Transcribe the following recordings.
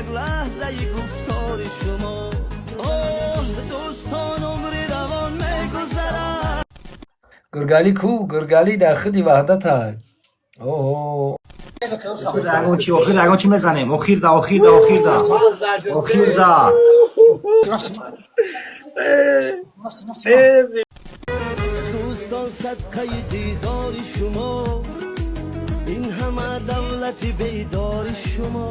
Як лаҳзаи гуфтори шумо. Оҳ, дӯстон, умри равон мегузарад. Гургали ку, Гургали дар худи ваҳдата. Оҳо. Ягон чи охир, ягон чи мезанем. Охир да, охир да, охир да. Охир да. Дӯстон, садқаи дидори шумо, ин ҳама давлати бедори шумо.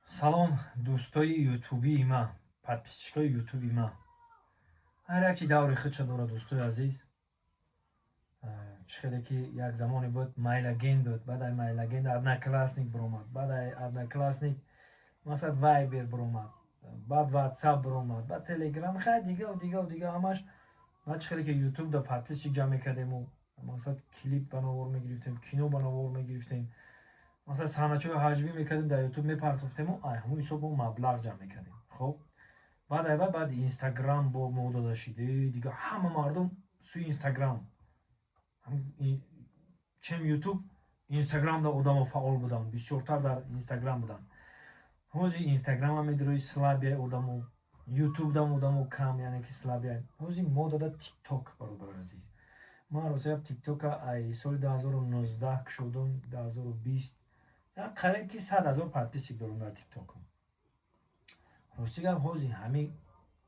Салом, дӯстои ютубии ман, подписчикои ютуби ман. Ҳар як чи даври худша дорад, дӯстои азиз. Чӣ хеле ки як замоне буд, Майлаген буд, баъд ай Майлаген Одноклассник биромад, баъд ай Одноклассник, мақсад, Вайбер биромад, баъд Ватсап биромад, баъд Телеграм, хай, дигаву дигаву дига ҳамаш. Баъд чӣ хеле ки Ютуб да подписчик ҷамъ мекардему, мақсад, клип ба навор мегирифтем, кино ба навор мегирифтем, мақсад, саҳначаҳои ҳаҷвӣ мекардем, дар Ютуб мепартофтему, ай ҳамун ҳисоб мо маблағ ҷамъ мекардем. Хоб, баъд айва баъд Инстаграм бо мода шид. Дига ҳама мардум сӯи Инстаграм, чем Ютуб, Инстаграмда одамо фаъол буданд, бисёртар дар Инстаграм буданд. Ҳозир Инстаграма медирои, слабый одамо, Ютубдам одамо кам, яъне ки слабый. Ҳозир модада Тикток, бародарои азиз. Ман ростига Тиктока ай соли 2019 кушодум, 2020 як қариб ки 100 000 подписчик дорум дар Тиктокам. Рости гап, ҳозир ҳами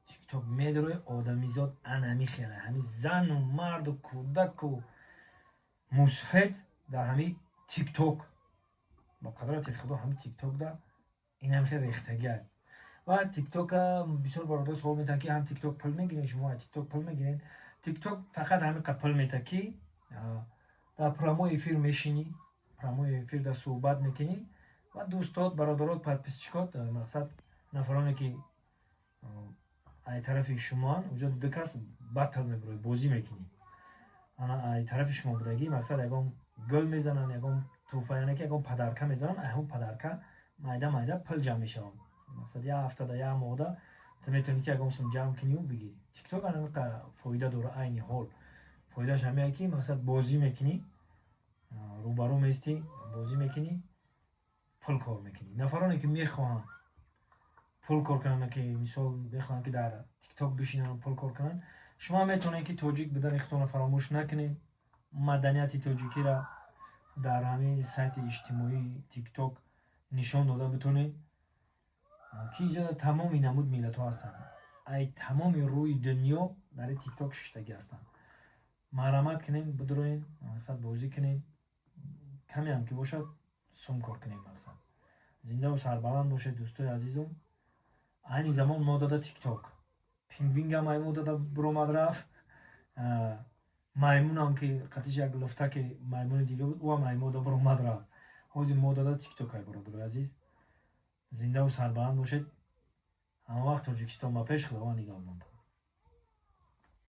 Тикток медирои, одамизод анами хела, ҳами зану марду кӯдаку мусфед дар ҳами Тикток, ба қадрати Худо, ҳами Тиктокда инам хел рехтагиа. Ва Тиктока бисёр бародар суол метаҳанд, ки ҳам Тикток пул мегирен, шумо Тикток пул мегирен? Тикток фақат ҳамиқа пул мета, ки дар прямой эфир мешинӣ, прямой эфир дар суҳбат мекунӣ ва дӯстот, бародарот, подписчикот, мақсад, нафароне ки ай тарафи шумоан, уҷо ду кас батл мебурои, бозӣ мекунӣ. Ана ай тарафи шумо будагӣ, мақсад, ягон гул мезананд, ягон тӯҳфа, яъне ки ягон подарка мезананд. Ай ҳамон подарка майда майда пул ҷамъ мешавад. Мақсад, як ҳафтада, як моҳда ту метавонӣ, ки ягон сум ҷамъ куниву бигирӣ. Тикток анамиқа фоида дора. Айни ҳол фоидааш ҳамее, ки, мақсад, бозӣ мекунӣ, рӯбарӯ местӣ, бозӣ мекунӣ, пул кор мекунӣ. Нафароне ки мехоҳанд пул кор кунанд, ки мисол мехоҳанд, ки дар Тикток бишинанд, пул кор кунанд, шумо метавонед, ки тоҷик будани худтонро фаромӯш накунед, маданияти тоҷикиро дар ҳамин сайти иҷтимоии Тикток нишон дода битонед, ки инҷа тамоми намуд миллатҳо ҳастанд, ай тамоми рӯи дунё дар ин Тикток шиштагӣ ҳастанд. Марҳамат кунед, бидуроен, мақсад, бозӣ кунед, камеам ки бошад, сум кор кунед. Мақсад, зиндаву сарбаланд бошед, дӯстои азизум. Айни замон мо дода Тикток, пингвингам ай мо дода биромад рафт, маймунам, ки қатиш як луфтаки маймуни дига буд, ӯам ай мода биромад рафт. Ҳозир мо дода Тикток ай, бародарои азиз. Зиндаву сарбаланд бошед ҳама вақт. Тоҷикистон ба пеш, Худованд нигаҳбонтон.